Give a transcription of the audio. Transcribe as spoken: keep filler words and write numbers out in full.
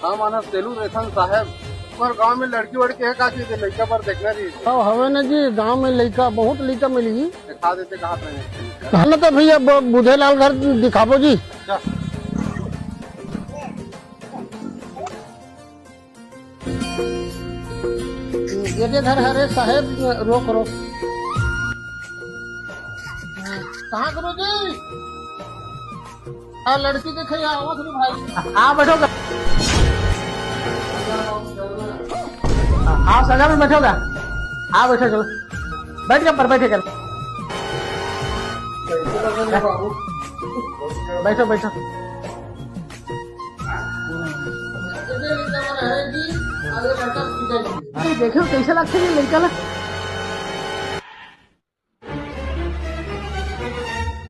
का मानस तेलू रेखन साहेब, पर गांव में लड़की वड़की हे का चीज, लइका बर देखना रही। हाँ, हवे ना जी, गांव में लइका, बहुत लइका मिली। दिखा देते कहाँ पे। हाँ ना, तो भैया ब-, बुधेलाल घर दिखाबो जी। अच्छा। ये दे घर हरे साहेब, रोक, रोक। कहाँ गुरु जी? आ, लड़की देखे, आवत रे भाई। आ, बैठो गा। आ, आओ, सजा में बैठो गा। आ, बैठो, चलो। बैठ के पर बैठे कर। बैठो, बैठो। अरे, देखो, कैसे लगते हैं लड़का ला।